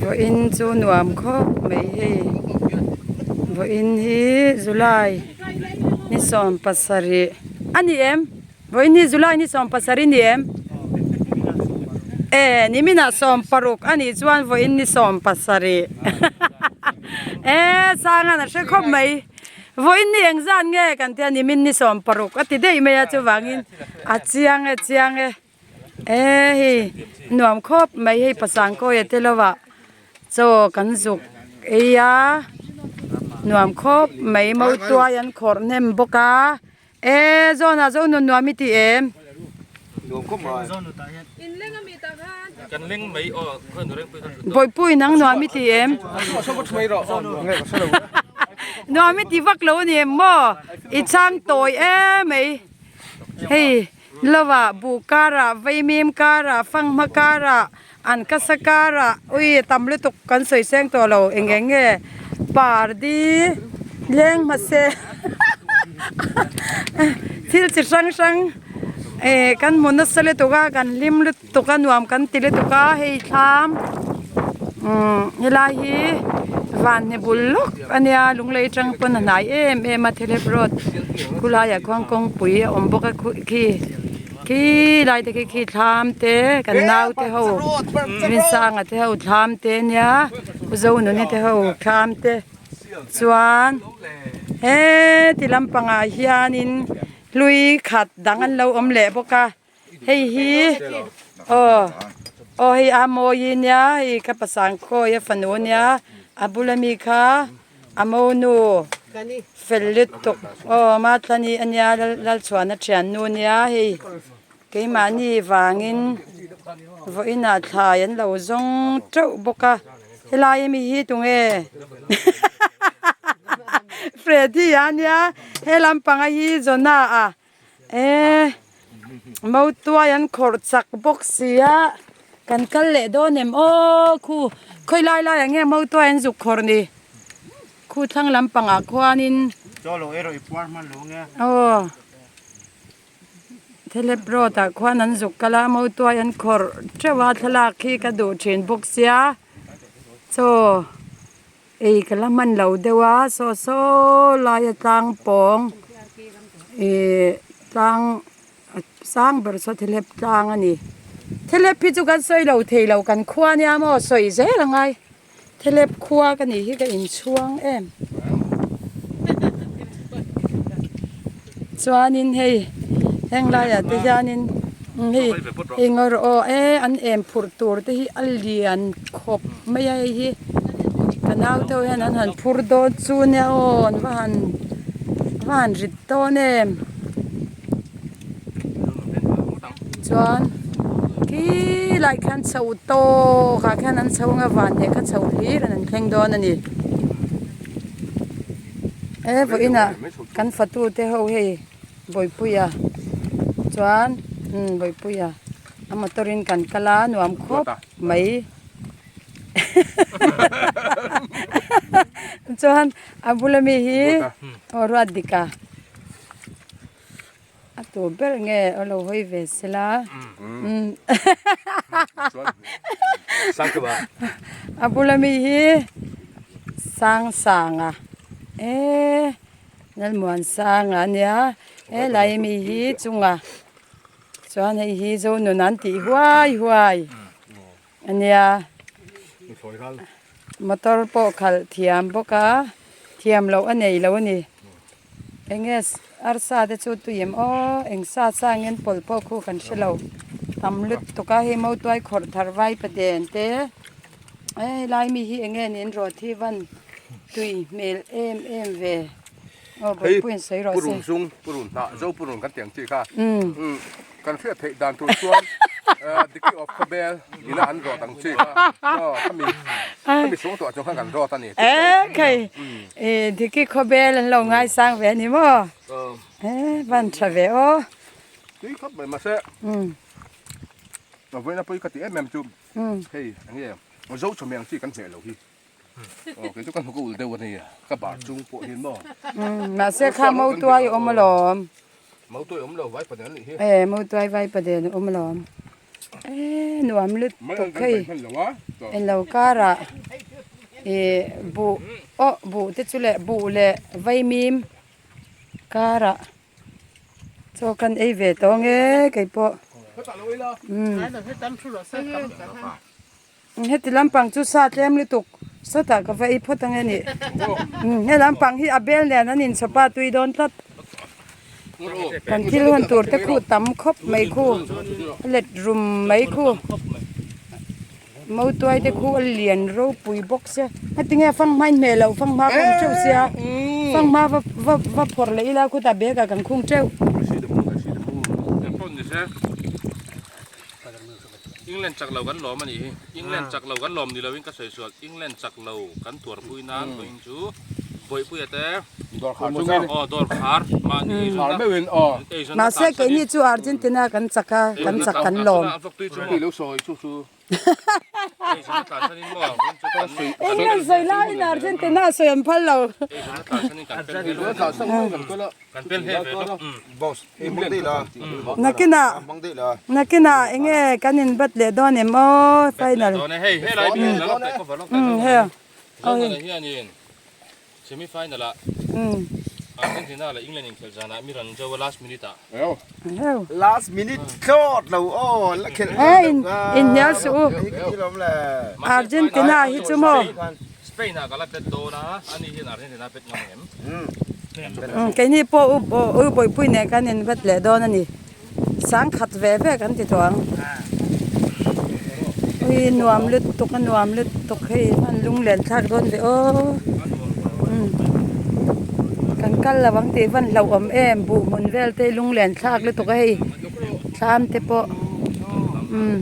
Vawiin chu nuam khawp mai hei vawiin hi July ni 17 a ni em vawiin hi July ni 17 a ni em e niminah 16 a nih chuan vawiin ni 17 e Sangan a hre khawp mai vawiin ni engzat nge kan tia nimin ni 16 a ti daih mai a chuvangin a chiang e chiang e. E hei nuam khawp mai hei pasang kawi a tel a chaw kan zuk ei a nuam khawp mai mautuai an khawrh hnem bawk a e zawnah zo nun nuam i ti em? Bawihpui nang nuam i ti em? Nuam i ti vak lo a ni em maw i chhang tawi em mai hei. Lovah buh karah, vaimim karah, fanghma karah, an kasa karah ui a tam lutuk kan sawi seng tawh lo eng eng nge pardi leng hmase thil chi hrang hrang eh kan hmu nasa lutuk a kan hlim lutuk a nuam kan ti lutuk a hei thlam umm helai hi vanhne bul lawk a nia lunglei atang pawn a hnai em em a thelep road khulaiah khuan kawngpui a awm bawk a khi khi lai te khi khi thlam te kan nau te ho Rinsanga te ho thlam te ania u Zonuni te ho thlam te chuan heti lampangah hianin hlui khat dang an lo awm leh bawk a. Hei hi aw aw hei a mawi nia hei ka pasang khawi a fanu ania a bula mi kha a monu fel lutuk aw Mathlani ania Lalchhuana thiannu ania hei keimahni vangin vawiinah thlai an lo zawng teuh bawk a helai ami hi tunge Freddy ania he lampanga hi Jonah a. E mautuai an khawrh chak bawk si a kan kal leh dawn em aw khu khawi lai lai ah nge mautuai an zuk khawrh ni khu thlang lampang ah khuanin aw thelep road ah khuan an zuk kal a mautuai an khawrh teuh a thlalak hi ka duh thin bawk sia chaw. Ei ka la hman lo deuh a saw saw laia tlang pawng ihh tlang sang ber saw thelep tlang a ni thelep hi chu kan sawi lo thei lo kan khua nia maw sawi zel a ngai thelep khua ka nih hi ka inchhuang em chuanin hei heng laiah te hianin hei hei ngawi rawh aw e an em phurh tur te hi a lian khawp mai a hei hi ka nau te ho hian an han phur dawn chu nia aw an va han va han rit dawn em chuan khi lai khian chho tawk ah khian an chho anga van leh kha chho hlir an thleng dawn a ni. He vawiinah kan fatute ho hei Bawipuia chuan umm Bawipuia a motor in kan kal a nuam khawp mai chuan a bula mi hi aw Ruatdika. A tur ber nge a lo hawi ve sela a bula mi hi sang sanga eee Lalmuan sanga a nia helai mi hi chunga chuan hei hi Zonun an tih huai huai a nia motor pawh khalh thiam bawk a thiam loh a nei lo a ni. Enge arsa te chu tui em aw eng sa sa ngen pawlh pawh khu kan hre lo tam lutuk a hei mautuai khawrh thar vai paden te hei lai mi hi enge niin rawt hi van tui hmel em em ve aw bawihpui in sawi rawh se. Purun sung purun hnah zo purun kan tih ang chi kha Kan hriat theih dan tur chuan Diki of Khawbel ina an rawt ang chi kha aw khami khami sung tuah chung khan kan rawt a ni. E khei e Diki Khawbel an lo ngaisang ve a ni maw? E van tha ve aw. Tui khawp mai mahse a vawiin a pawi ka ti em em chu hei enge zo chawhmeh ang chi kan hmeh lo hi. Aw kei chu ka hnuk a ulh deuh a ni ka bar chung pawh hian maw. Mahse kha mautuai awm alawm. Mautuai awm lo vai paden a nih hi. E mautuai vai paden a awm alawm. Eee nuam lutuk hei englo karah ih buh aw buh te chu leh buh leh vaimim karah chaw kan ei ve tawh ang e keipawh umm heti lampang chu sa tlem lutuk sawtah ka va ei phawt ang e nih umm he lampang hi a bel nen an inchhawp a tui dawn tlat. Kan thil hawn tur te khu tam khawp mai khu a let rum mai khu mautuai te khu a lian ropui bawk sia heti nge fanghma in hmeh loh fanghma ka awm teuh sia fanghma va va va phawrh leh ila khutah bag ah kan khung teuh. England chak lo kan lawm a nih hi England chak lo kan lawm ni loin ka sawi sual England chak lo kan tuarpui nan vawiin chu Bawihpuia te aw dawr khar mahni eizawnna eizawnna Mahse keini chu Argentina kan chak a kan chak kan lawm. England sawi laiin Argentina sawi an phal lo. Nakinah nakinah enge kan in bat leh dawn em aw final. Semi final ah Argentina leh England inkhelh zanah mi rawn zo a last minute ah. Last minute thlawt lo aw la khelh dawn lo ka. Inhnial suh u. Argentina hi chu maw. Spain ah ka la bet dawn a ani hian Argentina bet ngam ang em. Keini pawh u Bawihpui nen kan in bet leh dawn a ni. Sangkhat ve ve kan ti tawh ang. Ui nuam lutuk a nuam lutuk hei hman lunglen thlak dawn ve aw. Kan kal lo ang tih van hlauhawm em buh hmun vel te lunglen thlak lutuk a hei thlam te pawh umm.